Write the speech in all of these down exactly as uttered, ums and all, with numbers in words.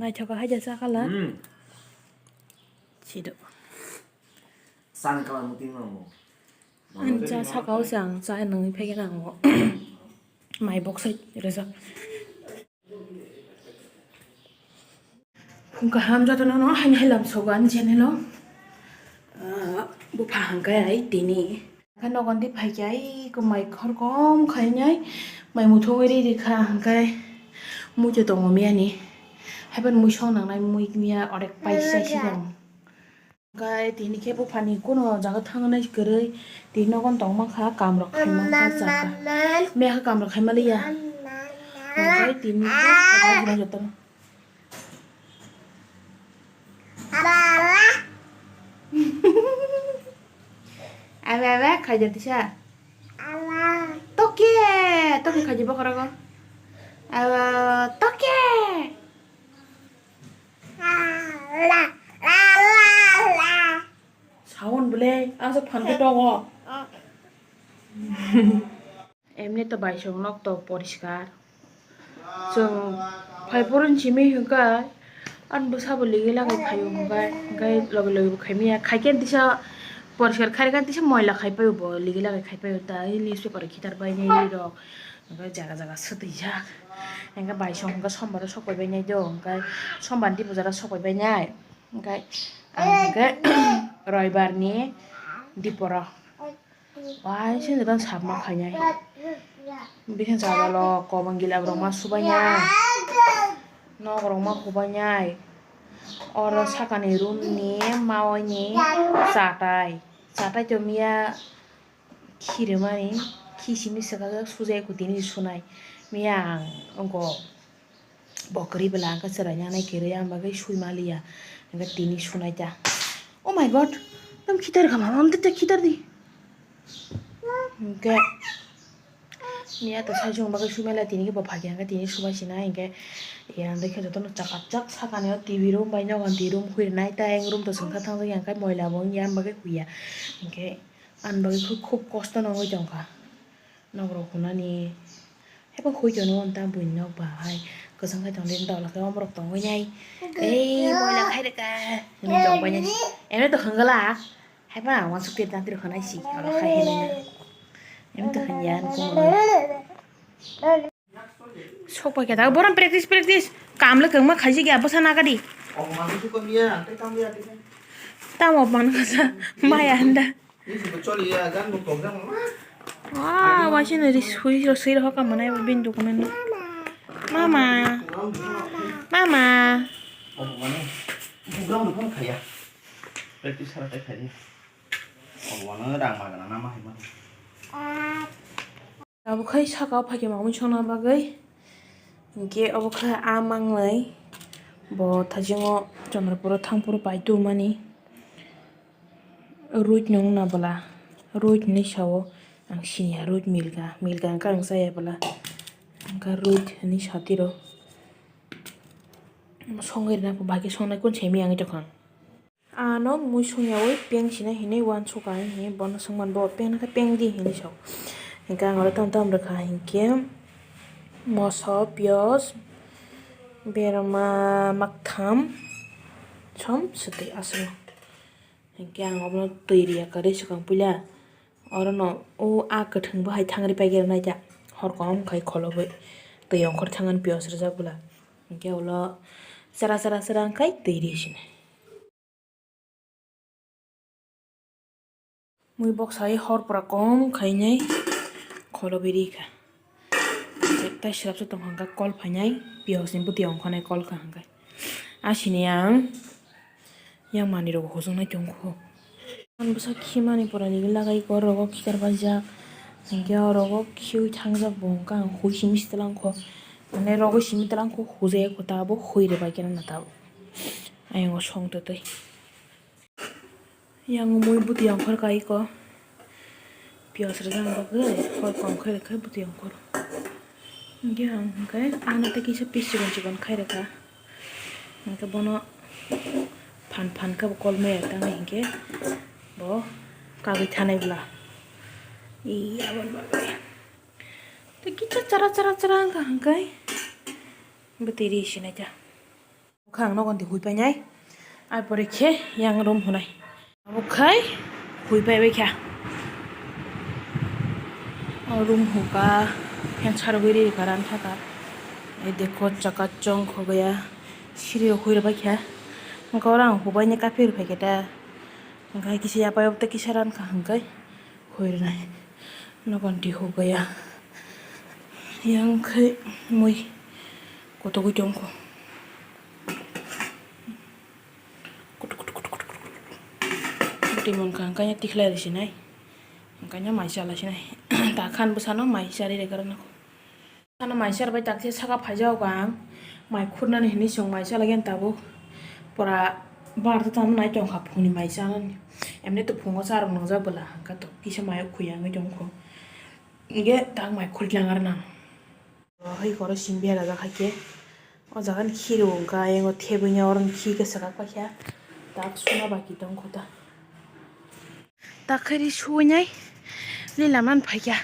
Naithoka hai jesa kala. Hmm. Sido. San kala muting no mo. Ang cha sakao se ang cha nangwi phai khe nango. Mai bok sai rwjak. Kaham jotono no haini hai lamsogo ani channel o. Ah, bupha hangkai ai tini. Khe nogon di phaikhe ai ko mai khorkom khainai mai muthungwi ri rikha hangkai muitu tongo miyani. Haiban mui song nangnai mui miya orek paisa siya. Hingke tini khe buphani kuno jaga thangnai kwrwi, tini nogo tongma kha, kam rok khaima kha, chakha. Mekha kam rok khaima liya. Hingke tini khe jotono. Aba, aba, khaija tisa. Toke, toke khaija bokhorogo. Aba, toke. Sound bwle, aswk phan khe tongo. Emni to baisong nok to poriskar. Chwng phai phuru simi hwnkhe, ani bwsabo ligi lagi phaio hwnkhe, hwnkhe logi logi bo khaimaya. Khaikhe tisa poriskar khairikhe tisa moila khaipaio bo, ligi lagi khaipaio ta, ei newspaper khitar bainai rok. Hwnkhe jaga jaga swtwijak. Hwnkhe baisong hwnkhe sombaro sok bai bainai do, hwnkhe sombarni bujaro sok bai bainai. Hwnkhe ang hwnkhe roibarni diporo waisa jora sabma khainai. Bikhe jagalo kobong gila borok ma subainai. Nok rok ma hubainai. Oro sakani room ni maui ni chatai. Chatai to miya khirmani, khi simi swkajak sujai kutini sunai. Miya ang ongko bo kwrwi bwla ang khe chwraini anai kwrwi ang bagwi sui maliya. Hwnkhe tini sunai ta. Oh my God! Tam khitar kha mama, amtwi ta khitar di. Hwnkhe miya to sai chwng bagwi sui maliya, tini khe bo phakya hwnkhe tini subai sinai hwnkhe. Yang dikhe jotono chakap chak sakani o T V room bai nogo di room huinai ta, yang room to swngkha thangjak yang khe moila bo wngya ang bagwi huya. Hwnkhe. Ani bagwi khe khub kosto nw wngwi tongkha. Nok rok hunani. Haibo hui tono ta buini nok ba hai. Kwchang khai tongdi dola khe omorok tongwi nai. Ei moila khai rwkha. Hwnwi tongbai nai. Eno to hwngala. Haiba wansuk tir tang tir khwnai si. Oro khai hinwi. Eno to hwnya nukung. Sok pai khe ta, borom practice, practice. Kam le kwbangma khaijak ya, bwsa naka di. Tamo man kha sa, maya handa. Ah, waisa no ri sui ro, sui ro hoka manai bo bini document no. Mama. Mama. Practice sara tai khaya. Obo no rang magana nama hai ma. Abo khai saka o phaikhe mamwi songna bagwi. Hinkhe obo khe a mangnai bo thajingo Chandrapuro thangphuru pai tumani. Rohit no wngna bwla, Rohit hinwi sao, ang siniya Rohit milka, milka wngkha ang chaya bwla, wngkha Rohit hinwi satiro. Songwi rwna bagwi songnai kun simi ang tongkha. Ano mui songyaui peng sina hinwi uansukha hinwi bono swngmani bo peng khe peng di hinwi sao. Hinkhe ang oro tam tam rwkha hinkhe moso, piyaj, berma maktham som swtwi aswk. Hinkhe ang obono twi riya kwrwi swkang puila orono o a kwthwng bo hai thangri paikhe rwnai ta horkom khai kholobwi twi ongkhor thangani piyaj rwjak bwla. Hinkhe ulo chwra chwra chwra wngkhai twi ri sini. Mui boksaui hor pura kom khainai kholo biri kha. Ekta sirapsa tong hwnka kol phainai piyosni bwtwi ongkhonai kol kha hwnkai. Asini ang yang manwi rok hojongna tongkho. Ang bwsa khimani pura nini lagai khe oro rogo khitar baijak. Hinkhe oro rogo khiui thangjak bo hwnka ang hui simi se twlang kho. Mane rogo simi twlang kho hujai kho ta abo hui rwbai khe na ta. Ayang o song twtwi. Yang mui bwtwi ongkhor kai ko. Piyaj rwjak bagwi hor kom khe rwkhe bwtwi ongkhor. Hinkhe ang hinkhe ano tei kisa piece chikon chikon khai rwkha. Hinkhe bono phan phan khe bo kol maya tangwi hinkhe bo kagwi thanai bwla. Ee aboni bagwi. Tei kisa chara chara chara wngkha hinkhe bwtwi ri sinai ta. Kha ang nogo twi hui painai. Ai pore khe yang room hunai. Abo khai hui pai bai kha. O room huka, fan sarogwi ri ka ran thaka. Ai dekho chaka chong khogaya. Siri hui rw bai kha. Hwnkhe oro ang hubaini kaphi rw phai khe ta. Hwnkhe kisa yapai tei kisa ran kha hwnkhe hui rwnai. Nogo twi hugaya. Yang khai mui kotogwi tongkho. Kutuk, kutuk, kutuk, kutuk, kutuk. Bwtwi mankha hwnkhe tikhlai rw sinai. Hwnkhe mai chala sinai. Ta khan bwsano mai charwi rwgwrwng nw. Ano mai ser bai takhe saka phaijago ang, mai khurnani hinwi chwng mai chalagwi ang tabuk. Pura bar ta tamo nai tongkha phungni mai chanani. Emni to phungo charwk nwngjak bwla, hwnkhe to kisa mai khuyangwi tongkho. Hwnkhe tak mai khuriklang arw nang. Hai koro simi berajak hai khe. O jaga ni khiro wngkha, ayang o thebwi nya oro ni khi khe swkak paikha. Tak suna baki tongkho ta. Tak khe ri suinai. Lila man phaikha.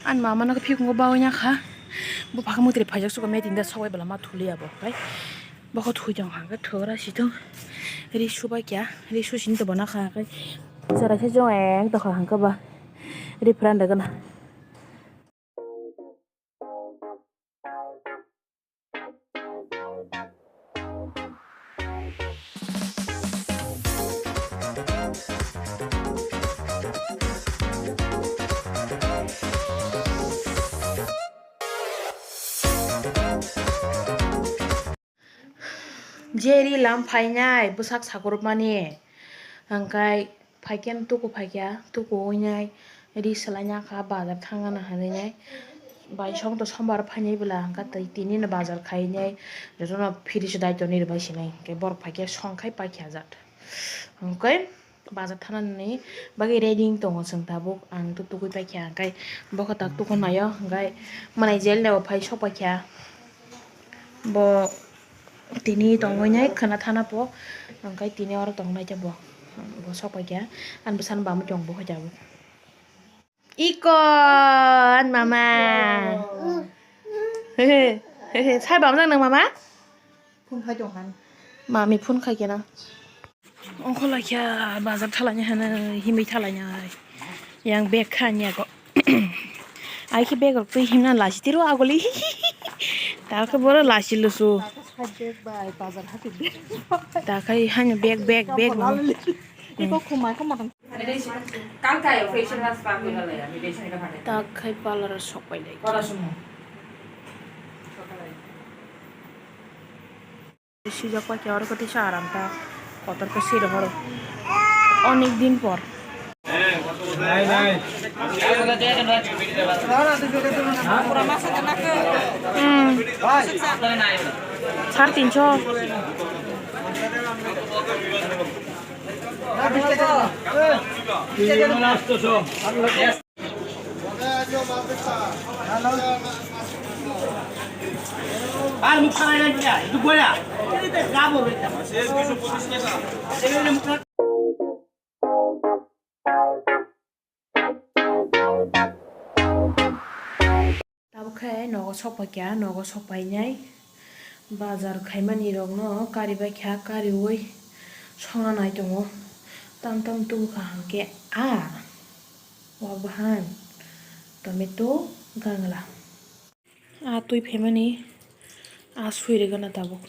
Ani mama no phikungo bawi na kha. Bo phakhe mwtri phaijak suka meeting da sogwi bwla ma thuliya bo. Kai. Bokho thui tong kha, khe thugra si thung. Ri subaikha. Ri susi ni to bo na kha. Kai. Chwrai se jong eng tokha hwnkhe ba. Ri pran da gana. Je ri lam phainai bwsak sakrupmani, hwnkhe phaikhe tuku phaikha, tuku winai ri swlaina kha bazar thangna hinwi nai. Baisong to sombar phainai bwla, hwnkhe twi tini no bazar khainai, jotono fridge dai tonwi rwbai sinai, hwnkhe borok phaikhe songkhai paikha jat. Hwnkhe. Bazar thanani bagwi ready wng tongo chwng tabuk. Ang to tugui paikha, hwnkhe bokho tak tuku naio, hwnkhe mwnai jail ni bo phai sok paikha. Bo tini tongwi nai khwna thana po, hwnkhe tini oro tong nai khe bo, bo sok paikha. Ani bwsano bamwi tong bo khe tabuk. Iko, ani mama. Hehe, hehe, sai bamjak nang mama? Phone khai tong han. Mami phone khai kena. Ongkho lai kha bazar thalaini hwnwi himwi thalaini hai. Yang bag kha ni ako. Ai khe bag rok twi himna lasi tiro agoli. Ta khe boro lasi lusu. Side bag bai bazar hati bag. Ta khai hani bag, bag, bag. Iko khumai khama tang. Tak khai parlour o sok pai lai. Swijak paikha oro khe tisa aram ta kotor khe swi rw pharo. Onek din por. Hmm. Sare tinso. Tabuk khe nogo sok paikha, nogo sok painai bazar khaimani rokno karibaikha, kariui songna nai tongo. Tam tam tubukha hwnkhe a wak bahan, tomato, gangla. A twi phaimani a swi rwgana tabuk.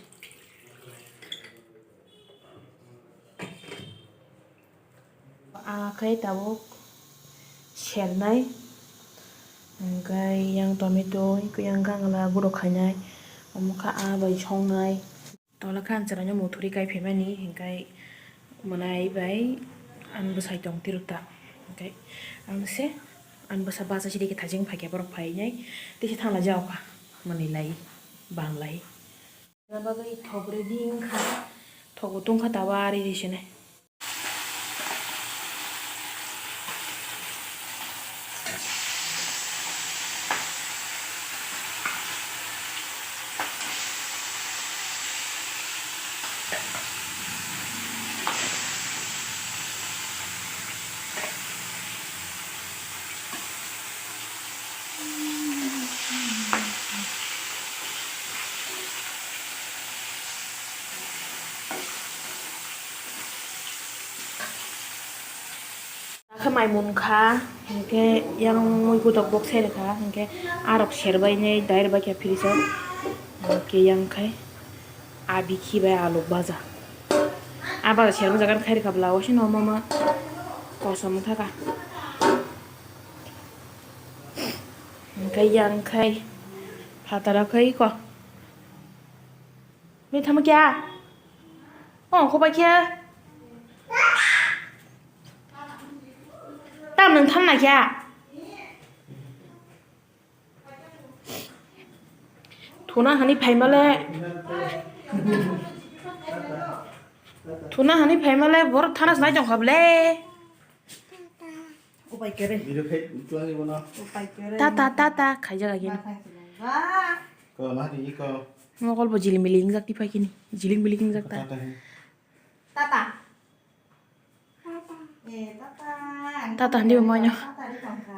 A khe tabuk sernai, hwnkhe yang tomato, yang gangla guro khainai, omo khe a bai songnai. Tola khe ang chwraino muthuri kai phaimani, hwnkhe mwnai bai ani bwsai tong tiro ta. Hwnkhe ang se ani bwsa bacha sidi khe thaijing phaikhe borok phainai tisa thangla jao kha mwnwi lai bang lai. Bagwi thok ready wngkha, thok bo tungkha tabuk ari ri sinai. Mai munkha, hwnkhe yang mui gutok bok sai rwkha, hwnkhe arok serbai nai dai rwbai kha fridge o, hwnkhe yang khai abi khibai aluk baja. A baja sermani jaga khai rwkha bwla, o sino mama kosom thaka. Hwnkhe yang khai phataro khai ko. Bini thangma kya? Oh, kobai kya? Tam nwng thangna kya? Thuna hani phaimale. Thuna hani phaimale bor thana snai jong khable. Upai kere. Video khai tuang ibo no. Upai kere. Tata, tata, khaijak agin. Ko ma di ko. Mokol bo jiling miling jak tipai kini. Jiling miling jak ta. Tata he. Tata. Eh, tata. Tata hindi mo nyo. Tata di tongka.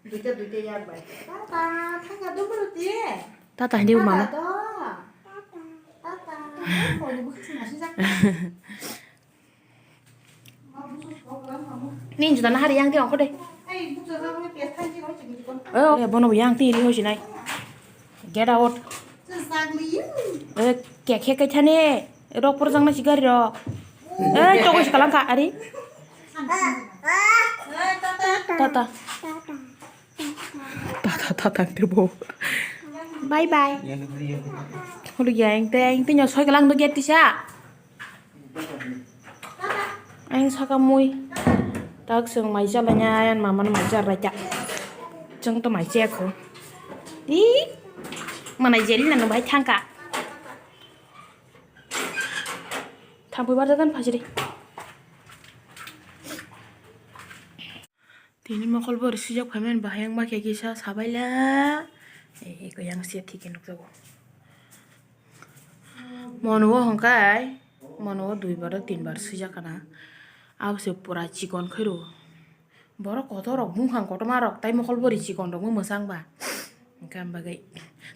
Duita, duita ya bai. Tata, thangka dum bro tie. Tata hindi mo mama. Tata do. Tata. Ko ni bukti nasi jak. Ni juda na hari yang ti ongkho de. Oh, ya bono yang ti ri hoji nai. Get out. Eh, kekhe kai thani. Rok por jang na si gari rok. Eh, toko si kalang ka ari. Tata. Tata, tata, te bo. Bye bye. Hulu ya, yang te, yang te nyosoi kalang do get tisa. Ang saka mui. Tak sung mai chala nya, yan mama mai chala ja. Jeng to mai che ko. Di. Mana jeli na no bai thangka. Thangpui barjagan phajri. Tini mokol bo swijak phaimani bahai wngma khe kisa sabaila. Eko yang se thike nukjago. Mono o hwnkhai, mono o dui bar tin bar swijak kana. Abo se pura chikon khairo. Borok kotor rok bungkhang kotorma rok tai mokol bori chikon rok mwsang ba. Hwnkhe ang bagwi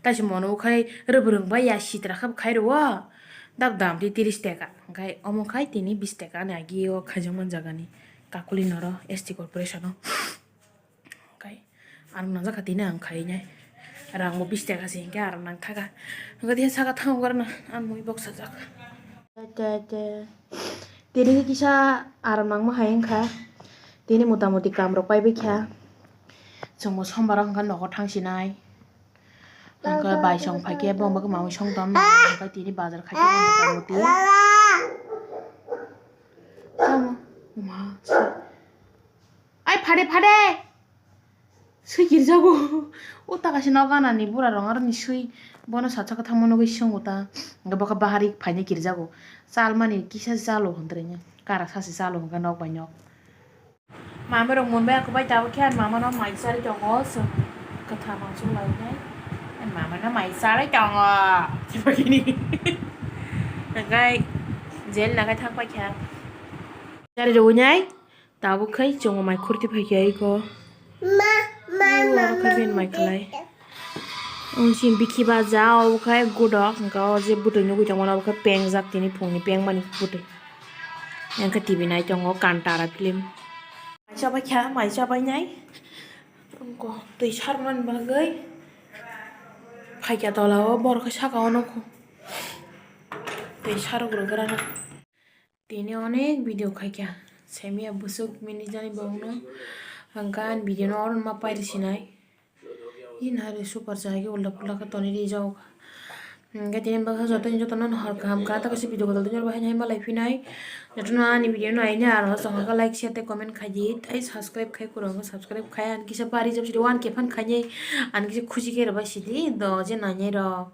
taisa mono o khai rwbwrwng bai ya sitra khe khai rwo. Dap dam di tiris taka. Hwnkhe omo khai tini bis taka ani agi o khaijak man jagani. Kakuli noro S T corporation o. Hwnkhe ang nangjak kha tini ang khai nai. Rang bo bis taka se hwnkhe ang nang thaka. Hwnkhe tei saka thang ungkar na ang mui bok sajak. Tini kisa aram nangma hai wngkha. Tini mota moti kam rok paibai kha. Chwngbo sombar o hwnkha nogo thang sinai. Hwnkha bai song phaikhe bongba kwmamwi song tong hwnkha tini bazar khaikhe mota moti. Tamo ma se. Ai phade phade. Swi kirjago. O taka se nok ganani bura rong aroni swi. Bono sacha kwthangma nugwi swngo ta. Hwnkhe bokha bahari phaina kirjago. Chalmani kisa chalo hwntrwini. Kara sasi chalo hwnkhe nok bai nok. Mama rok mun bai ako bai tabuk khe mama no mai chari tongo. Chwng kwtham ang chuk lai nai. Mama no mai chari tongo. Hwnkhe jail nakai thang pai kha. Chari rwui nai. Tabuk khai chwng mai khurti phai khe iko. Ma, ma, ma, oro khai ma, ben mai khlai. Wng sini bikhi ba ja obo khai godok hwnkha o je bwtwi nugui tongmani obo khai pengjak tini phungni pengmani bwtwi. Yang khe T V nai tongo Kantara film. Mai chabai kha, mai chabai nai. Twi sarmani bagwi phaikha tola o borok khe saka o nukho. Twi sarok rwgra na. Tini onek video khaikha, semiya bwswk minit jani bongno, hwnkha ani video no oro ma pairi sinai. Ina hari super chahai khe ulda pulda khe tonwi rijak. Hwnkhe tini baksa joto jotono hor kaham kha, takhe se video kotor tini oro bahai nai malai phinai. Jotono ani video no aina aro chong kha like share tei comment khai di, tei subscribe khai kwrwng subscribe khai ani kisa bari jab sidi one K phan khainai ani kisa khuji khe rwbai sidi do je nainai rok.